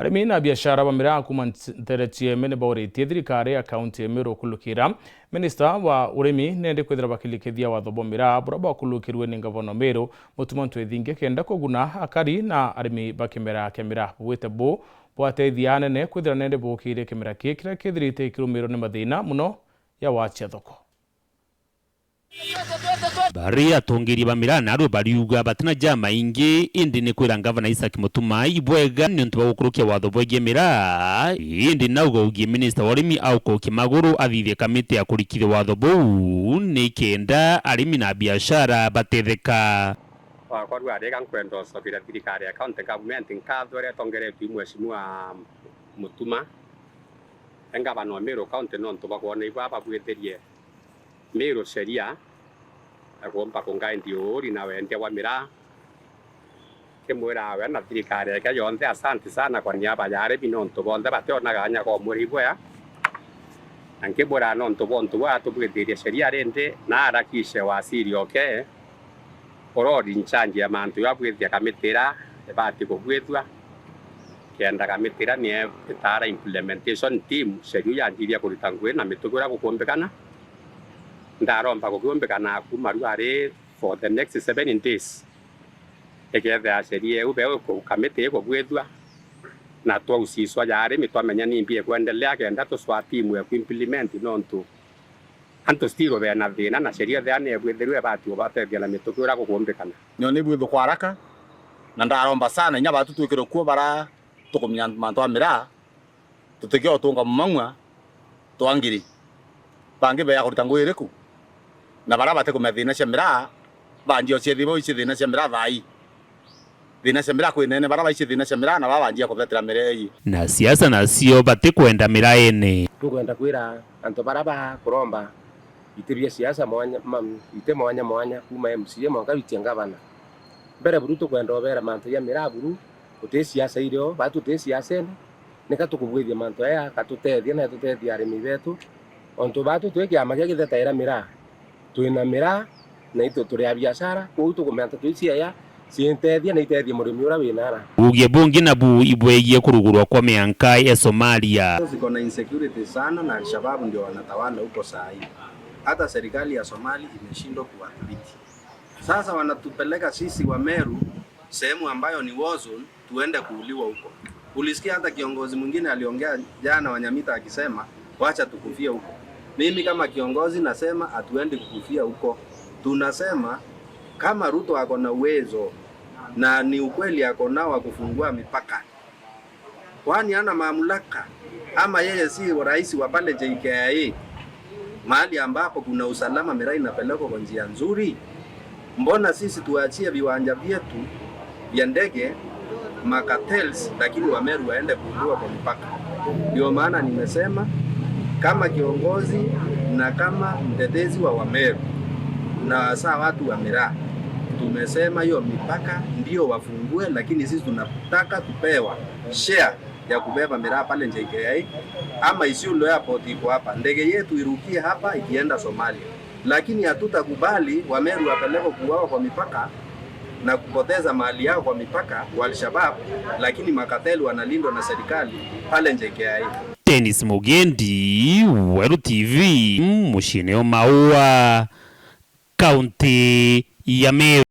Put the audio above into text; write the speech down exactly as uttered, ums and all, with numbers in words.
Arimi na biashara ba miraa kuuma nteere cieme ni bauritie thirikari ya kaunti ya Meru kulukira minista wa urimi nende kwithira bakilikithia watho bwa miraa buria bwakulukirwe ni ngavana wa Meru, Mutuma M'Ethingia, kenda kuguna akari na arimi ba kimera kia miraa. Bugwite bu bwateithia anene kwithira nende bukiire kimera kii kiria kithirite kirumirwa ni mathina muno ya wacia thoko. Bari atongeria ba miraa narua bariuga batina ja maingi, indi ni kwira ngavana Isaac Mutuma ibwega niuntu bwa gukurukia watho bwegie miraa, indi nauga ugie minista wa urimi aukokia maguru athithie kamiti ya kurikithia watho buu ni kenda arimi na biashara batetheka. Wakwa rua riega nkwenda ucokeria thirikari ya county government nkatho iria itongeretue i Mheshimiwa Mutuma, e ngavana wa Meru County, nontu bwa kwona ibwa babwithirie Meru sheria ya kuumba kungaindi uuri na wendia bwa miraa. Nkimwira we na thirikari yake yonthe, asanti sana kwa niaba ya arimi, nontu bonthe bationaga anya kwa mwiri ibwea. Na nkimwira nontu bwa untu bwa atubwithirie sheria rindi, na arakishe waziri oke uria uri in charge ya mantu ya bwithia kamiti iria ibati kubwithua, kenda kamiti iria ni itaara implementation team, sheria iu yanjiria kurita ngugi na mitugo iria gukumbikana. Ndaromba gukiumbikana kuuma riu ari for the next seven days, ikethira sheria iu beu ku-, kamiti ikubwithua, na twausiswa ja arimi twamenya nimbi ikwendelea, kenda tucwaa team ya ku implement, nontu antu still bena thina, na sheria ithia ni ibwithirwe ibati ubatethia na mitugo iria gukumbikana. Nio ni bwithwe kwa haraka, na ndaromba sana inya batu twikirwe kuo bara tukumenya mantu a miraa, tutikio utunga mumang'ua twa ngiri. Bangi beya kurita ngugi iriku? Na bara batikumenya thina cia miraa, banjia uciethia bo ici thina cia miraa thaa ii. Thina cia miraa kwi nene, bara baici thina cia miraa na baba banjia kubetera miraa ii. Na siasa nacio batikwenda miraa ene. Tukwenda kwira antu bara bakuromba iti bia siasa mwanya, ma-, iti mwanya mwanya, kuuma M C A mwanka bitia ngavana. Mbere buru tukwenda ubera mantu ja miraa buru, guti siasa irio, batu tuti siasene, nika tukubwithia mantu aya, gatutethia na tutethia arimi betu. Ontu batu twi kiama kia githetaira miraa, twina miraa, na itu turi a biashara, kwou tukumenta twi ciaya, ciintethia na itethia murimi uria wina ara. Ugie bungi nabu ibwegie kurugurwa kwa mianka ya Somalia. Ziko na insecurity sana na Al-Shabaab ndio wanatawala huko saa hii. Hata serikali ya Somali imeshindwa kuwadhibiti. Sasa wanatupeleka sisi wa Meru sehemu ambayo ni war zone, tuende kuuliwa huko. Ulisikia hata kiongozi mwingine aliongea jana wa Nyamita akisema, "Wacha tukufie huko." Mimi kama kiongozi nasema hatuendi kukufia huko. Tunasema kama Ruto ako na uwezo na ni ukweli ako nao wa kufungua mipaka, kwani hana mamlaka? Ama yeye si rais wa pale J K I A, mahali ambapo kuna usalama, miraa inapelekwa kwa njia nzuri? Mbona sisi tuachie viwanja vyetu vya ndege ma cartels, lakini Wameru waende kuuliwa kwa mipaka? Ndio maana nimesema kama kiongozi na kama mtetezi wa Wameru na hasa watu wa miraa, tumesema hiyo mipaka ndio wafungue, lakini sisi tunataka kupewa share ya kubeba miraa pale J K I A, ama Isiolo Airport iko hapa, ndege yetu irukie hapa ikienda Somalia. Lakini hatutakubali Wameru wapelekwe kuuawa kwa mipaka na kupoteza mali yao kwa mipaka wa Al-Shabaab, lakini makateli wanalindwa na serikali pale J K I A. Dennis Mugendi, Weru T V, muciine o Maua, kaunti ya Meru.